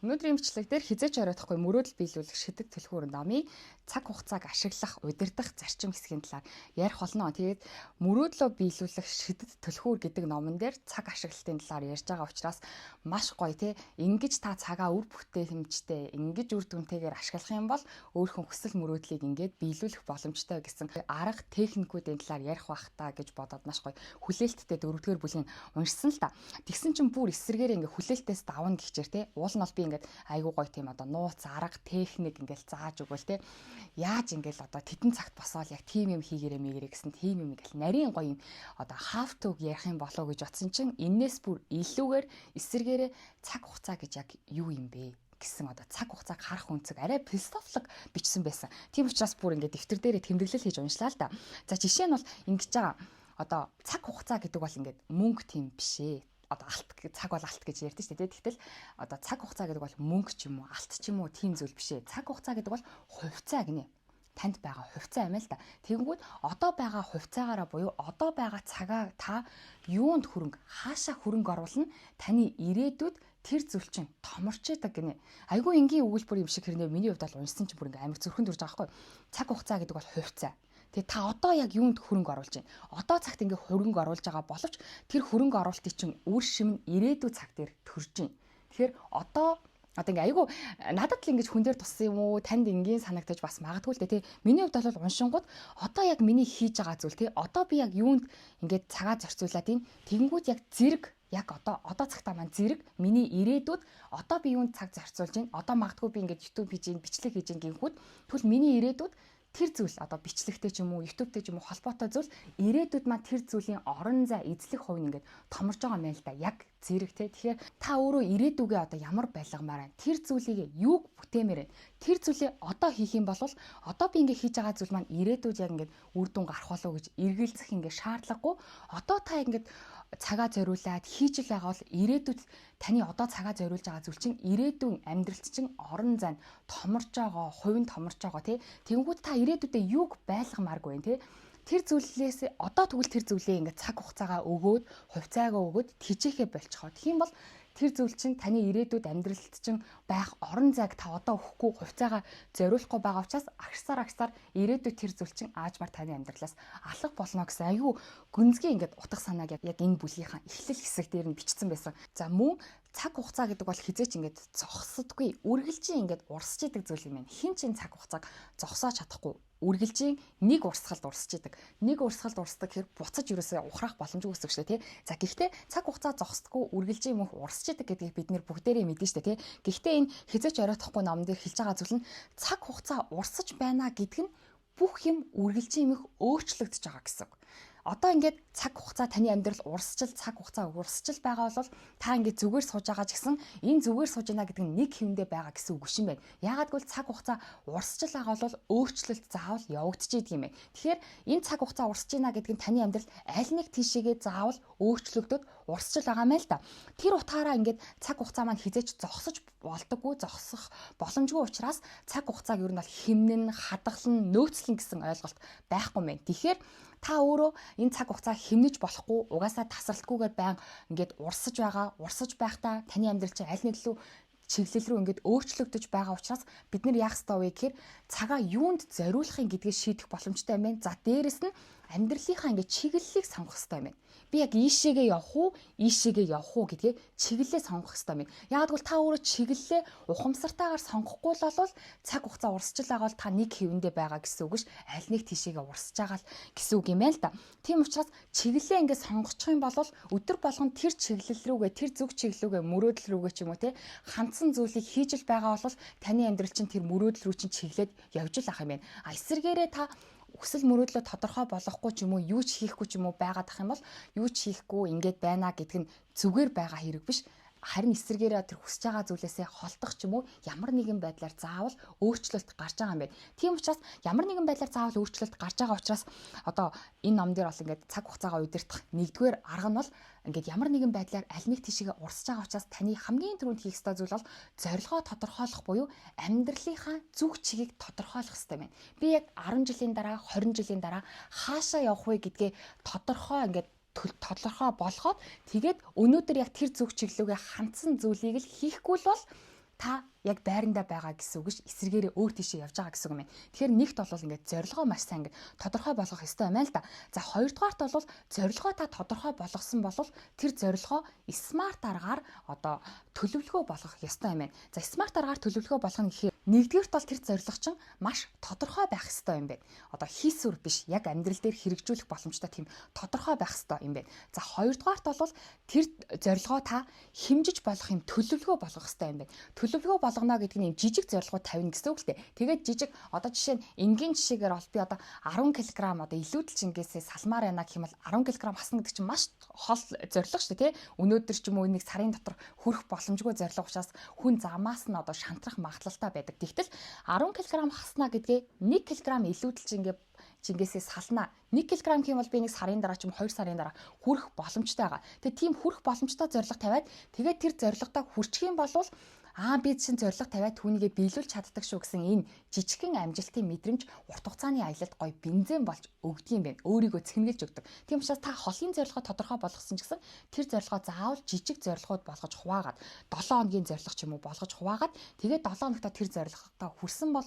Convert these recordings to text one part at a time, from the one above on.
Өнөөдрийн бичлэг дээр хэзээ ч оройтохгүй мөрөөдөл биелүүлэх шидэг түлхүүр номын цаг хугацааг ашиглах, удирдах зарчим хэсгийн талаар ярих болно. Тэгээд мөрөөдлөө биелүүлэх шидэт түлхүүр гэдэг номон дээр цаг ашиглалтын талаар ярьж байгаа учраас маш гоё те. Ингэж та цагаа үр бүтээмжтэй, ингэж үр дүнтэйгээр ашиглах юм бол өөрийнхөө хүсэл мөрөөдлийг ингээд биелүүлэх боломжтой гэсэн арга техникүүдийн талаар ярих байх та гэж бодоод маш гоё хүлээлттэй дөрөвдүгээр бүлгийг уншсан л та. Тэгсэн чинь бүр эсрэгээр ингээд хүлээлтээс давна гэхчээр те. Уул нь бол би ингээд айгуу гоё тийм одоо нууц арга техник ингээл зааж өгөөл те. Яаж ингээл одоо тэдэн цагт босоол яг тийм юм хийгэрээ мэгэрээ гэсэн тийм юм ингээл нарийн гоё юм одоо how to ярих юм болоо гэж бодсон чинь энээс бүр илүүгээр эсрэгээрээ цаг хугацаа гэж яг юу юм бэ гэсэн одоо цаг хугацааг харах өнцөг арай философик бичсэн байсан. Тийм учраас бүр ингээд дэвтэр дээрээ тэмдэглэл хийж уншлаа л да. За, жишээ нь бол ингэж байгаа. Одоо цаг хугацаа гэдэг бол ингээд мөнгө тийм биш ээ, одоо алт, цаг бол алт гэж ярьдэн шүү дээ. Тэгтэл одоо цаг хугацаа гэдэг бол мөнгө ч юм уу, алт ч юм уу тийм зүйл биш ээ. Цаг хугацаа гэдэг бол хувьцаа гинэ, танд байгаа хувьцаа юм л да. Тэгэнгүүт одоо байгаа хувьцаагаараа буюу одоо байгаа цагаа та юунд хөрөнгө, хаашаа хөрөнгө оруулна, таны ирээдүйд тэр зүйл чинь томорч идэг гинэ. Айгүй энгийн өгүүлбэр юм шиг хэрнээ миний хувьд бол уншсан чинь бүр ингээ амар зүрхэнд дүрж байгаа байхгүй. Цаг хугацаа гэдэг бол хувьцаа. Тэгээ та одоо яг юунд хөрөнгө оруулж байна? Одоо цагт ингээ хөрөнгө оруулж байгаа боловч тэр хөрөнгө оруулалтын чинь үр шим нь ирээдүйн цаг дээр төрж байна. Тэгэхээр одоо ингээ айгүй надад л ингэж хүн дээр туссан юм уу, танд энгийн санагдаж бас магадгүй л дээ, тий. Миний хувьд бол уншингууд одоо яг миний хийж байгаа зүйл, тий, одоо би яг юунд ингээд цагаа зарцуулаад байна, тэгэнгүүт яг зэрэг яг одоо цагтаа маань зэрэг миний ирээдүйд одоо би юунд цаг зарцуулж байна, одоо магадгүй би ингээд YouTube хийж байна, бичлэг хийж байна гинхүүд, тэгвэл миний ирээдүйд тэр зүйл одоо бичлэгтэй ч юм уу, YouTube-тэй ч юм уу холбоотой зүйл ирээдүйд маань тэр зүйлийн орон зай эзлэх хувь нь ингээд томорж байгаа юм байна л да. Яг зэрэг те. Тэгэхээр та өөрөө ирээдүгээ одоо ямар байлгамаар байна? Тэр зүйлийг юуг бүтээмээр байна? Тэр зүйлээ одоо хийх юм бол одоо би ингээд хийж байгаа зүйл маань ирээдүйд яг ингээд үр дүн гарах болов уу гэж эргэлзэх ингээд шаардлагагүй. Одоо та ингээд цагаа зориулаад хийж л байгаа бол ирээдүйд таны одоо цагаа зориулж байгаа зүйл чинь ирээдүйн амьдралд чинь орон зай нь томорж байгаа, хувь нь томорж байгаа, тий. Тэнгүүд та ирээдүйдээ юуг байлгамааргүй байна, тий. Тэр зүйлээс одоо тэгвэл тэр зүйлээ ингээд цаг хугацаагаа өгөөд, хувьцаагаа өгөөд тэжээхээ болчихоо. Тэгэх юм бол тэр зүйл чинь таны ирээдүйд амьдралд чинь байх орон зайг та одоо өгөхгүй, хувьцаагаа зориулахгүй байгаа учраас агшсаар агшсаар ирээдүйд тэр зүйл чинь аажмаар таны амьдралаас алга болно гэсэн айгүй гүнзгий ингээд утга санааг яг энэ бүлгийнхаа эхлэл хэсэг дээр нь бичсэн байсан. За, мөн цаг хугацаа гэдэг бол хэзээ ч ингээд зогсдоггүй, үргэлжийн ингээд урсж идэг зүйл юм байна. Хэн ч энэ цаг хугацааг зогсоож чадахгүй, үргэлжийн нэг урсгалд урсж идэг. Нэг урсгалд урсдаг гэхээр буцаж ерөөсөө ухрах боломжгүй гэсэн үг шүү дээ, тий. За, гэхдээ цаг хугацаа зогсдоггүй, үргэлжийн мөнх урсж идэг гэдгийг бид нэр бүгдээрээ мэднэ шүү дээ, тий. Гэхдээ энэ хэзээ ч оройтохгүй номон дээр хэлж байгаа зүйл нь цаг хугацаа урсаж байна гэдэг нь бүх юм үргэлжийн мөнх өөрчлөгдөж байгаа гэсэн үг. Одоо ингээд цаг хугацаа, таны амьдрал урсчил, цаг хугацаа урсчил байгаа бол та ингээд зүгээр сууж байгаа ч гэсэн энэ зүгээр сууж байна гэдэг нь нэг хэвэндээ байгаа гэсэн үг шин байна. Яагаад гэвэл цаг хугацаа урсчил байгаа бол өөрчлөлт заавал явагдчихийдэг юм байна. Тэгэхээр энэ цаг хугацаа урсж байна гэдэг нь таны амьдрал аль нэг тийшээгээ заавал өөрчлөгдөд урсчил байгаа юм л да. Тэр утгаараа ингээд цаг хугацаа маань хэзээ ч зогсож болдоггүй, зогсох боломжгүй учраас цаг хугацааг ер нь бол хэмнэн, хадгалан, нөөцлөн гэсэн ойлголт байхгүй юм байна. Тэгэхээр та өөрөө энэ цаг хугацаа хэмнэж болохгүй, угаасаа тасралтгүйгээр байн ингээд урсаж байгаа, урсаж байхдаа таны амьдрал чинь аль нэг лүү чиглэл рүү ингээд өөрчлөгдөж байгаа учраас бид нар яах ёстой вэ гэхээр цагаа юунд зориулахын гэдгийг шийдэх боломжтой юм байна. За, дээрэс нь амьдралынхаа ингээд чиглэлийг сонгох ёстой юм байна. Би яг ийшээгээ явах уу, ийшээгээ явах уу гэдгээ чиглэлээ сонгох ёстой юм байна. Яг гэвэл та өөрөө чиглэлээ ухамсартайгаар сонгохгүй л бол цаг хугацаа урсчил байгаа бол та нэг хэвэндээ байгаа гэсэн үг ш. Аль нэг тийшээгээ урсж байгаа л гэсэн үг юм байна л да. Тийм учраас чиглэлээ ингээд сонгочих юм бол өдөр болгон тэр чиглэл рүүгээ, тэр зөв чиглэл рүүгээ, мөрөөдөл рүүгээ ч юм уу те, хандсан зүйлийг хийж л байгаа бол таны амьдрал чинь тэр мөрөөдөл рүү чинь чиглээд явж л ах юм байна. А эсвэргээрээ та хүсэл мөрөөдлөө тодорхой болгохгүй ч юм уу, юу ч хийхгүй ч юм уу байгаад ах юм бол юу ч хийхгүй ингээд байна гэдг нь зүгээр байгаа хэрэг биш, харин эсрэгээрээ тэр хүсэж байгаа зүйлээсээ холдох ч юм уу, ямар нэгэн байдлаар заавал өөрчлөлт гарч байгаа юм байна. Тийм учраас ямар нэгэн байдлаар заавал өөрчлөлт гарч байгаа учраас одоо энэ ном дээр бол ингээд цаг хугацаагаа удирдах нэгдүгээр арга нь бол ингээд ямар нэгэн байдлаар аль нэг тийшээгээ урсж байгаа учраас таны хамгийн түрүүнд хийх ёстой зүйл бол зорилгоо тодорхойлох буюу амьдралынхаа зүг чигийг тодорхойлох ёстой байна. Би яг 10 жилийн дараа, 20 жилийн дараа хаашаа явах вэ гэдгээ тодорхой ингээд тодорхой болгоод тэгээд өнөөдөр яг тэр зүг чиглэлүүгээ хандсан зүйлийг л хийхгүй л бол та яг байрандаа байгаа гэсэн үг ш, эсрэгээрээ өөр тийшээ явж байгаа гэсэн үг юм байна. Тэгэхээр нэгт бол ингээд зорилгоо маш сайн ингээд тодорхой болгох ёстой юм байна л да. За, хоёрдугаарт бол зорилгоо та тодорхой болгосон бол тэр зорилгоо SMART аргаар одоо төлөвлөгөө болгох ёстой юм байна. За, SMART аргаар төлөвлөгөө болгоно гэхээр нэгдүгээрт бол тэр зорилго чинь маш тодорхой байх ёстой юм байна. Одоо хийсвэр биш, яг амьдрал дээр хэрэгжүүлэх боломжтой тийм тодорхой байх ёстой юм байна. За, хоёрдугаарт бол тэр зорилгоо та хэмжиж болох юм төлөвлөгөө болгох ёстой юм байна. Төлөвлөгөө болгоно гэдэг нь юм жижиг зорилгоо тавина гэсэн үг л дээ. Тэгээд жижиг, одоо жишээ нь, энгийн жишээгээр бол би одоо 10 кг одоо илүүдэл чингээсээ салмаар байна гэх юм бол 10 кг хасна гэдэг чинь маш хол зорилго шүү дээ, тий. Өнөөдөр ч юм уу нэг сарын дотор хүрэх боломжгүй зорилго учраас хүн замаас нь одоо шантрах магадлалтай байдаг. Тэгтэл 10 кг хасна гэдгээ 1 кг илүүдэл чингээсээ сална. 1 кг гэх юм бол би нэг сарын дараа ч юм 2 сарын дараа хүрэх боломжтой байгаа. Тэгээ тийм хүрэх боломжтой зорилго тавиад, тэгээд тэр зорилгодоо хүрчих юм бол би чинь зорилго тавиад түүнийгээ биелүүлж чаддаг шүү гэсэн энэ жижигхэн амжилтын мэдрэмж урт хугацааны аялалд гоё бензин болж өгдөг юм байна. Өөрийгөө цэнгэлж өгдөг. Тийм учраас та холын зорилгоо тодорхой болгосон ч гэсэн тэр зорилгоо заавал жижиг зорилгууд болгож хуваагаад, 7 хоногийн зорилго ч юм уу болгож хуваагаад, тэгээд 7 хоногт тэр зорилгодоо хүрсэн бол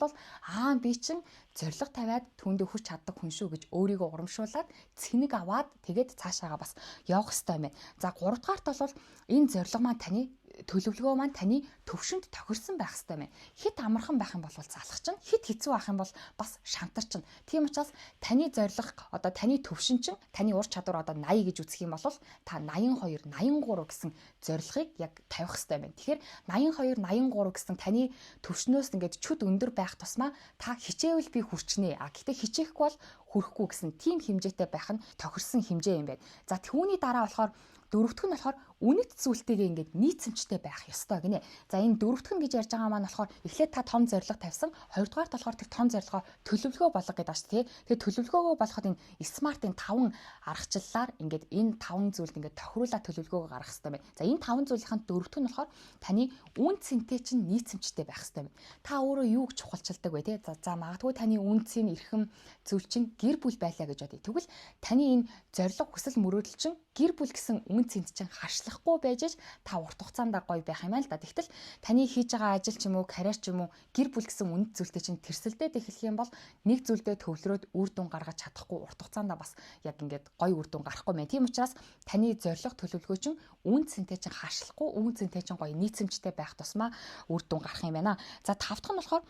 би чинь зорилго тавиад түүндээ хүрч чаддаг хүн шүү гэж өөрийгөө урамшуулад, цэнэг аваад, тэгээд цаашаага бас явах хэрэгтэй юм байна. За, 3 дугаарт бол энэ зорилго маань, таны төлөвлөгөө маань таны төвшөнд тохирсон байх хэрэгтэй байна. Хэт амархан байх юм бол залах чинь, хэт хэцүү байх юм бол бас шантар чинь. Тийм учраас таны зорилго, одоо таны төвшин чинь, таны ур чадвар одоо 80 гэж үзэх юм бол та 82, 83 гэсэн зорилгыг яг тавих хэрэгтэй байна. Тэгэхээр 82, 83 гэсэн таны төвшнөөс ингээд чүд өндөр байх тусмаа та хичээвэл би хүрчнэ. А гэхдээ хичээхгүй бол хүрэхгүй гэсэн тийм хэмжээтэй байх нь тохирсон хэмжээ юм байна. За, түүний дараа болохоор дөрөвдөх нь болохоор үнэт зүйлтэйгээ ингээд нийцэмжтэй байх ёстой гинэ. За, энэ дөрөвдөх нь гэж ярьж байгаа маань болохоор эхлээд та том зорилго тавьсан. Хоёрдугаарт болохоор тэр том зорилгоо төлөвлөгөө болго гэдэг байна шүү дээ. Тэгээ төлөвлөгөөгөө болгоход энэ SMART-ын 5 аргачлалаар ингээд энэ 5 зүйлд ингээд тохируулаад төлөвлөгөөгөө гаргах ёстой байна. За, энэ 5 зүйлийнхэн дөрөвдөх нь болохоор таны үн цэнтэй чинь нийцэмжтэй байх ёстой байна. Та өөрөө юуг чухалчилдаг вэ те? За, магадгүй таны үн цэн, эрхэм зүйл чинь гэр бүл байлаа гэж бодъё. Тэгвэл таны энэ зорилго, хүсэл, мөрөөдөл чинь гэр бүл гэсэн үн цэнд чинь харшлахгүй байж аж та урт хугацаанд гоё байх юм аа л да. Тэгтэл таны хийж байгаа ажил ч юм уу, карьер ч юм уу, гэр бүл гэсэн үнэт зүйлтэй чинь тэрсэлдээд эхлэх юм бол нэг зүйлдээ төвлөрөөд үр дүн гаргаж чадахгүй, урт хугацаанд бас яг ингээд гоё үр дүн гарахгүй мэн. Тийм учраас таны зорилго, төлөвлөгөө чинь үн цэнтэй чинь харшлахгүй, үн цэнтэй чинь гоё нийцэмжтэй байх тусмаа үр дүн гарах юм байна. За, тав дахь нь болохоор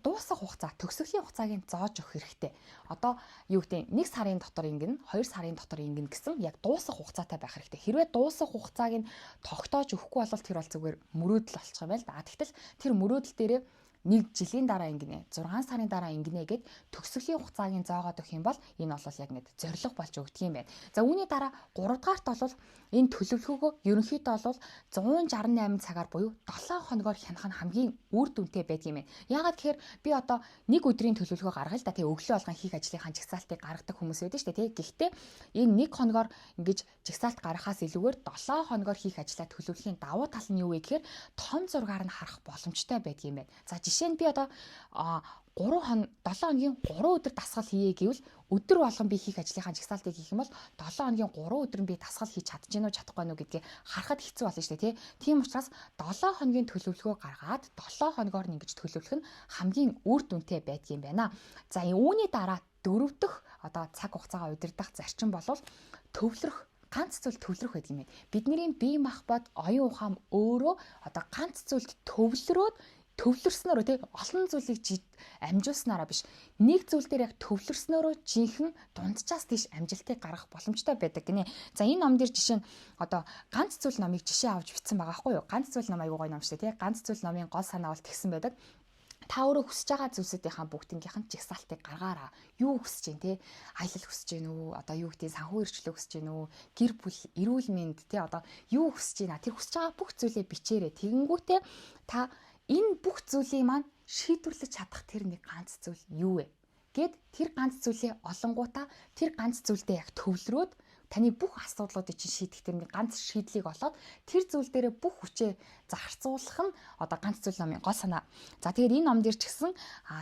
дуусах хугацаа, төгсгөлийн хугацааг нь зоож өгөх хэрэгтэй. Одоо юу гэдэг, 1 сарын дотор ингэнэ, 2 сарын дотор ингэнэ гэсэн яг дуусах хугацаатай байх хэрэгтэй. Хэрвээ дуусах хугацааг нь тогтоож өгөхгүй бол тэр бол зүгээр мөрөөдөл болчих юм байл да. Тэгтэл тэр мөрөөдөл дээрээ нэг жилийн дараа ингэнэ, 6 сарын дараа ингэнэ гэд төгсгөлийн хугацааг нь зоогоод өгөх юм бол энэ бол яг ингэж зорилго болж өгдөг юм байна. За, үүний дараа 3 дугаарт бол энэ төлөвлөгөөгөө ерөнхийдөө бол 168 цагаар буюу 7 хоногоор хянах нь хамгийн үр дүнтэй байдаг юм байна. Яагаад гэхээр би одоо нэг өдрийн төлөвлөгөө гаргая л да. Тэгээ өглөө болгон хийх ажлынхаа жагсаалтыг гаргадаг хүмүүс байдаг шүү дээ, тий. Гэхдээ энэ нэг хоногоор ингэж жагсаалт гаргахаас илүүгээр 7 хоногоор хийх ажлаа төлөвлөхийн давуу тал нь юу вэ гэхээр том зургаар нь харах боломжтой байдаг юм байна. За, жишээ нь би одоо 3 хон 7 хоногийн 3 өдөр дасгал хийе гэвэл өдөр болгон би хийх ажлынхаа жагсаалтыг хийх юм бол 7 хоногийн 3 өдөр нь би дасгал хийж чадж гэнэ үү, чадахгүй нү гэдгийг харахад хэцүү болно шүү дээ, тий. Тийм учраас 7 хоногийн төлөвлөгөө гаргаад 7 хоногоор нь ингэж төлөвлөх нь хамгийн үр дүнтэй байдаг юм байна. За, үүний дараа дөрөв дэх одоо цаг хугацаагаа удирдах зарчим болвол төвлөрөх, ганц зүйл төвлөрөх байдаг юм байна. Бидний бие махбод, оюун ухаан өөрөө одоо ганц зүйлд төвлөрөөд, төвлөрснөөрөө, тий, олон зүйлийг амжуулснараа биш, нэг зүйл дээр яг төвлөрснөөрөө жинхэнэ дунджаас тийш амжилтыг гаргах боломжтой байдаг гинэ. За, энэ ном дээр жишээ нь одоо ганц зүйл номыг жишээ авч бичсэн байгаа байхгүй юу? Ганц зүйл ном аягүй гоё ном шүү дээ, тий. Ганц зүйл номын гол санаа бол тэгсэн байдаг. Та өөрөө хүсэж байгаа зүйлсүүдийнхаа бүгднгийнх нь жагсаалтыг гаргаараа. Юу хүсэж байна те? Аялал хүсэж байна үү? Одоо юу гэдэг, санхүү эрхчлөө хүсэж байна үү? Гэр бүл, эрүүл мэнд те, одоо юу хүсэж байна? Тэр хүсэж байгаа бүх зүйлээ бичээрэй. Тэгэнгүүтээ та энэ бүх зүйлийг маань шийдвэрлэж чадах тэр нэг ганц зүйл юу вэ? Гэд тэр ганц зүйлээ олонгуудаа тэр ганц зүйлдээ яг төвлөрөөд, таны бүх асуудлуудыг чинь шийдэх тэр нэг ганц шийдлийг олоод тэр зүйл дээрээ бүх хүчээ зарцуулах нь одоо ганц зүйл номын гол санаа. За, тэгэхээр энэ ном дээр ч гэсэн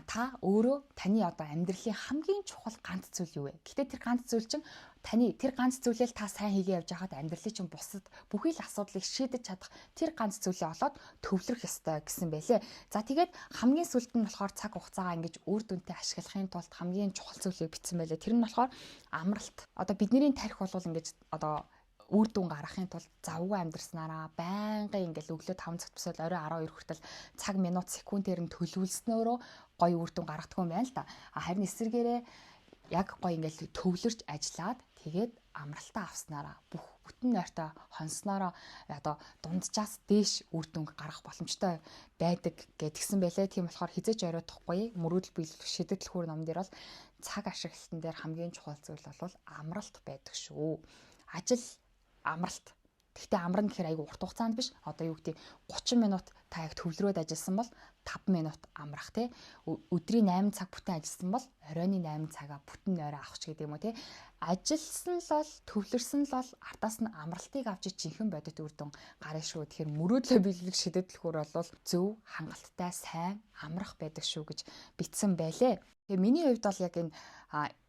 та өөрөө таны одоо амьдралын хамгийн чухал ганц зүйл юу вэ? Гэхдээ тэр ганц зүйл чинь Таны тэр ганц зүйлээ л та сайн хийгээ явж байхад амьдралын чинь бусад бүхий л асуудлыг шийдэж чадах тэр ганц зүйлээ олоод төвлөрөх ёстой гэсэн байлээ. За, тэгээд хамгийн сүүлд нь болохоор цаг хугацаагаа ингэж үр дүнтэй ашиглахын тулд хамгийн чухал зүйлийг бичсэн байлээ. Тэр нь болохоор амралт. Одоо бидний тархи бол ингэж одоо үр дүн гаргахын тулд завгүй амьдарснараа, байнгын ингээл өглөө 5 цагт босоод орой 12 хүртэл цаг, минут, секундээр нь төлөвлөснөөрөө гоё үр дүн гаргадаг юм байна л да. А харин эсрэгээрээ яг гоё ингээл төвлөрч ажиллаад, тэгээд амралтаа авснараа, бүх бүтэн нойртой хонсноороо одоо дунджаас дээш үр дүн гаргах боломжтой байдаг гэдгсэн байлээ. Тийм болохоор хэзээ ч оройтохгүй, мөрөөдөл биелүүлэх шидэг түлхүүр ном дээр бол цаг ашиглалтан дээр хамгийн чухал зүйл бол амралт байдаг шүү. Ажил, амралт. Гэхдээ амарна гэхээр айгүй урт хугацаанд биш. Одоо юу гэдэг, 30 минут та яг төвлөрөөд ажилласан бол 5 минут амрах, тий. Өдрийн 8 цаг бүтэн ажилласан бол оройн 8 цагаа бүтэн орой авах ч гэдэг юм уу, тий. Ажилласан л бол, төвлөрсөн л бол ардаас нь амралтыг авч жинхэнэ бодит үр дүн гарна шүү. Тэгэхээр мөрөөдлөө биелүүлэх шидэг түлхүүр бол зөв, хангалттай, сайн амрах байдаг шүү гэж бичсэн байлээ. Тэгээ миний хувьд бол яг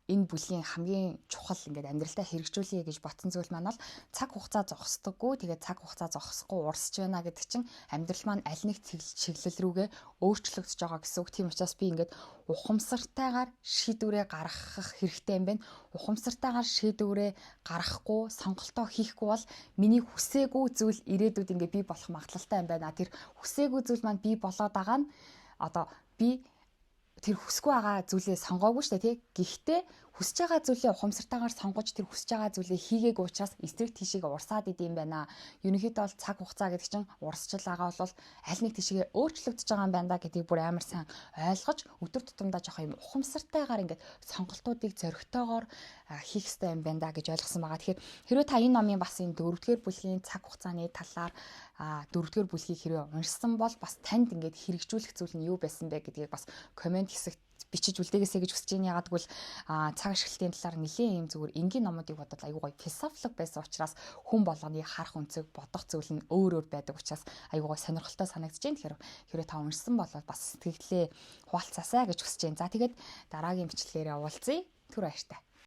энэ бүлгийн хамгийн чухал, ингээд амьдралдаа хэрэгжүүлье гэж бодсон зүйл маань бол цаг хугацаа зогсдоггүй. Тэгээд цаг хугацаа зогсохгүй урсж байна гэдэг чинь амьдрал маань аль нэг чиглэл рүүгээ өөрчлөгдөж байгаа гэсэн үг. Тийм учраас би ингээд ухамсартайгаар шийдвэрээ гаргах хэрэгтэй юм байна. Ухамсартайгаар шийдвэрээ гаргахгүй, сонголтоо хийхгүй бол миний хүсээгүй зүйл ирээдүйд ингээд бий болох магадлалтай юм байна. Тэр хүсээгүй зүйл маань бий болоод байгаа нь одоо би тэр хүсэхгүй байгаа зүйлээ сонгоогүй шүү дээ, тий. Гэхдээ хүсэж байгаа зүйлээ ухамсартайгаар сонгож, тэр хүсэж байгаа зүйлээ хийгээгүй учраас эсрэг тийшээ урсаад идэм байна. Ерөнхийдөө бол цаг хугацаа гэдэг чинь урсчил байгаа бол аль нэг тийшээ өөрчлөгдөж байгаа юм байна да гэдгийг бүр амар сайн ойлгож, өдөр тутамдаа жоох юм ухамсартайгаар ингээд сонголтуудыг зоригтойгоор хийх ёстой юм байна да гэж ойлгосон байгаа. Тэгэхээр хэрвээ та энэ номын бас энэ дөрөвдүгээр бүлгийн цаг хугацааны талаар, дөрөвдүгээр бүлгийг хэрвээ уншсан бол бас танд ингээд хэрэгжүүлэх зүйл нь юу байсан бэ гэдгийг бас comment хэсэгт бичиж үлдээгээсэй гэж хүсэж байна. Яагаад гэвэл цаг ашиглалтын талаар нэлээд юм зүгээр энгийн номуудыг бодвол айгүй гоё философик байсан учраас хүн болгоны харах өнцөг, бодох зүйл нь өөр өөр байдаг учраас айгүй гоё сонирхолтой санагдаж байна. Тэгэхээр хэрвээ та уншсан бол бас сэтгэгдлээ хуваалцаасай гэж хүсэж байна. За, тэгээд дараагийн бичлэгээрээ уулзъя. Түр баяртай.